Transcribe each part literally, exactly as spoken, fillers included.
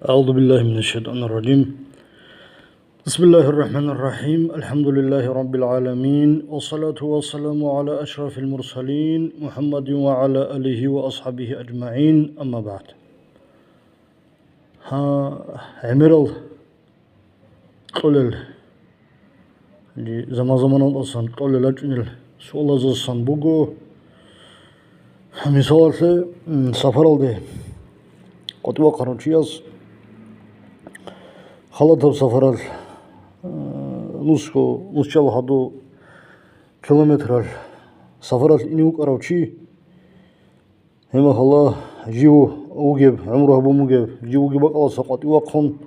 أعوذ بالله من الشيطان الرجيم. بسم الله الرحمن الرحيم. الحمد لله رب العالمين. والصلاة والسلام على أشرف المرسلين محمد وعلى آله وأصحابه أجمعين. أما بعد. Гьа, гӀемерал кьолел. Гьанже заман-заманалдасан кьолел рачӀунел суалаздасан буго. Мисалалъе, м, сапаралде къватӀивахъарав чияс халатаб сапаралъ, э, нусго, нусчал гьадо километралъ сапаралъ ине вукӀарав чи, гьеб мехалъ жив вугеб, гӀумру гьабун бугеб, жив вугеб бакӀалдаса къватӀивахъун,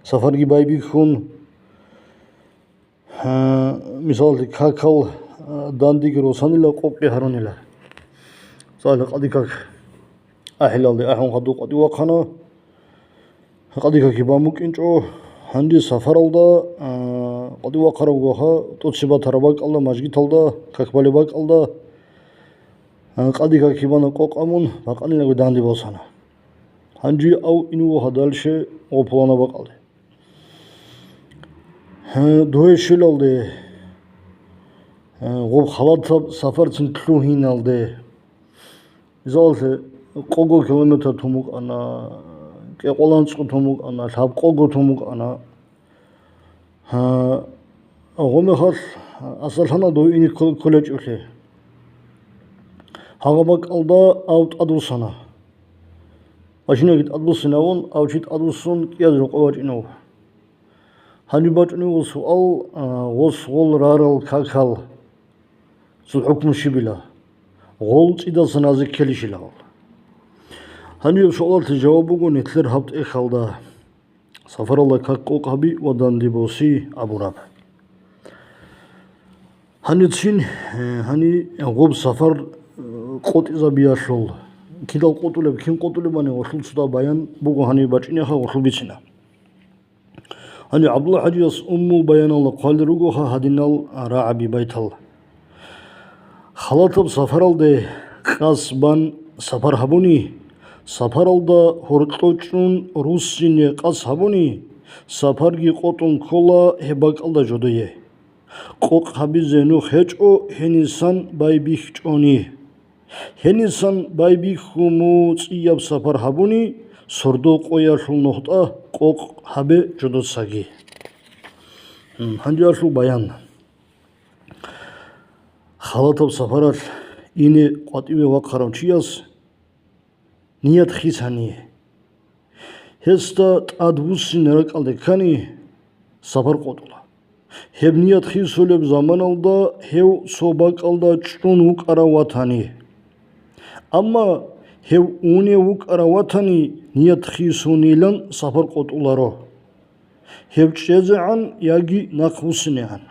сапарги байбихьун, гьа, мисалалъе, какал, а, дандеги росанила, къокъги гьарунила. Мисалалъе, къади как ахӀилалде ахӀун хадуб къватӀивахъана. Къади какги бан букӀинчӀо, гьанже сапаралда, а, къватӀивахъараб гохӀа, тӀоцебе батараб бакӀалда, мажгиталда, как балеб бакӀалда, а, къади какги бана къокъ абун, бакъанилаго данде босана. Гьанже ав ин вуго гьадалъе гъо пуланаб бакӀалде. Гьа, дугье щвелалде, гьа, гъоб халатаб сапарцин лъугьиналде. Мисалалъе, къого километр тун букӀана, кӀикъоялда анцӀго тун букӀана, лъабкъого тун букӀана. Гьа, гъо мехалъ асарлъана дов ине ккол-, кколечӀолъи. Гьагъа бакӀалда ав тӀадвуссана. Машинаги тӀадвуссинавун, ав чи тӀадвуссун кӀиабилеб къо вачӀинав. Гьаниб бачӀунеб буго суал, а, гъос гъол рарал какал цо хӀукму щибила? Гъол цӀидасан разе ккелищила гъол? Гьаниб суалалъе жаваб буго нилъер гьаб тӀехьалда: сапаралда как къокъ гьаби ва данде боси абураб. Гьаницин, э, гьани гъоб сапар, э, къотӀизабиялъул, кидал къотӀулеб, кин къотӀулебани гъолъул цо дагьаб баян буго, гьани бачӀинеха гъолъул бицина. Гьанже ГӀабдулла ХӀажияс Уммул Баяналда хъвалел ругоха гьадинал рагӀаби байтал: халатаб сапаралде къас бан сапар гьабуни, сапаралда гьоркьо чӀун руссине къас гьабуни, сапарги къотӀун ккола гьеб бакӀалда жодое. Къокъ гьабизе нух гьечӀо гьенисан байбихьчӀони. Гьенисан байбихьун мун цӀияб сапар гьабуни, сордо къоялъул нухда къокъ гьабе жодоцаги. М, гьанже гьалъул баян. Халатаб сапаралъ ине къватӀиве вахъарав чияс ният хисани, гьесда тӀадвуссине ракӀалде ккани, сапар къотӀула. Гьеб ният хисулеб заманалда гьев цо бакӀалда чӀун вукӀарав ватани. Амма гьев унев вукӀарав ватани, ният хисунилан сапар къотӀуларо, гьев чӀезегӀан яги нахъвуссинегӀан.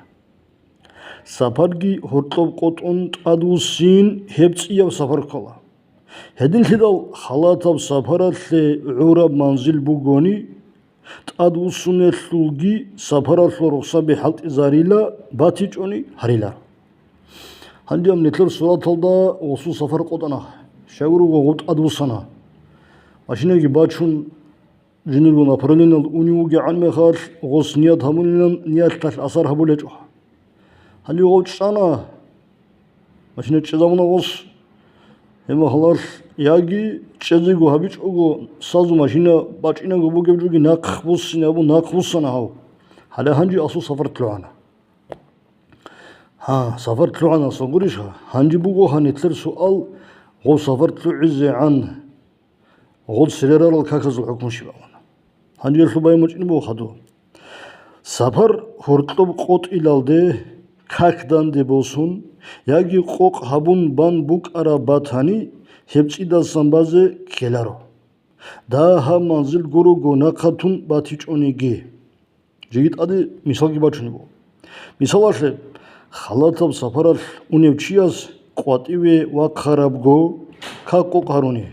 Сапарги гьоркьоб къотӀун тӀадвуссин, гьеб цӀияб сапар ккола. Гьединлъидал халатаб сапаралъе гӀураб манзил бугони, тӀадвуссунелъулги сапаралъул рухсаби хӀалтӀизарила, батичӀони гьариларо. Гьанже нилъер сураталда гъосул сапар къотӀана, щай гурого гъов тӀадвуссана. Машинаги бачун, жиндирго направлениялда унев вугегӀан мехалъ, гъос ният гьабунилан нияталъ асар гьабулечӀо. Гьанив гъов чӀана, машина чӀезабуна гъос. Гьеб мехалъ яги чӀезего гьабичӀого, сазу машина бачӀинаго бугеб жоги нахъ буссине абун, нахъ буссана гьав. Гьале гьанже асул сапар лъугӀана. Гьа, сапар лъугӀана асул гурищ гьа? Гьанже буго гьа нилъер суал, гъов сапар лъугӀизегӀан гъол цере рарал каказул хӀукму щиб абун. Гьанже гьелъул баян бачӀине буго хадуб. Сапар гьоркьоб къотӀилалде как данде босун яги къокъ гьабун бан букӀараб батани, гьеб цӀидасан базе ккеларо, дагьаб манзил гурого нахъатун батичӀониги. Жеги тӀаде мисалги бачунеб буго. Мисалалъе, халатаб сапаралъ унев чияс къватӀиве вахъарабго как къокъ гьаруни,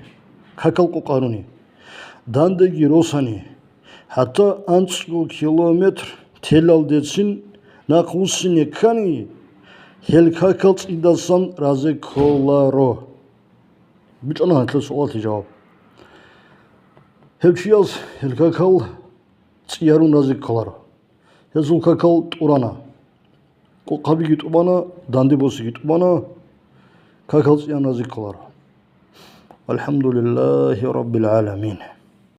какал къокъ гьаруни, дандеги росани, хӀатта анцӀго километр телалдецин нахъвуссине ккани, гьел какал цӀидасан разе кколаро. БичӀчӀана гьелъул суалалъе жаваб. Гьев чияс гьел какал цӀиярун рази кколаро. Гьезул какал тӀурана. Къокъабиги тӀубана, дандебосиги тӀубана, какал цӀиян рази кколаро. Валхамдулиллагьи раббил гӀаламин.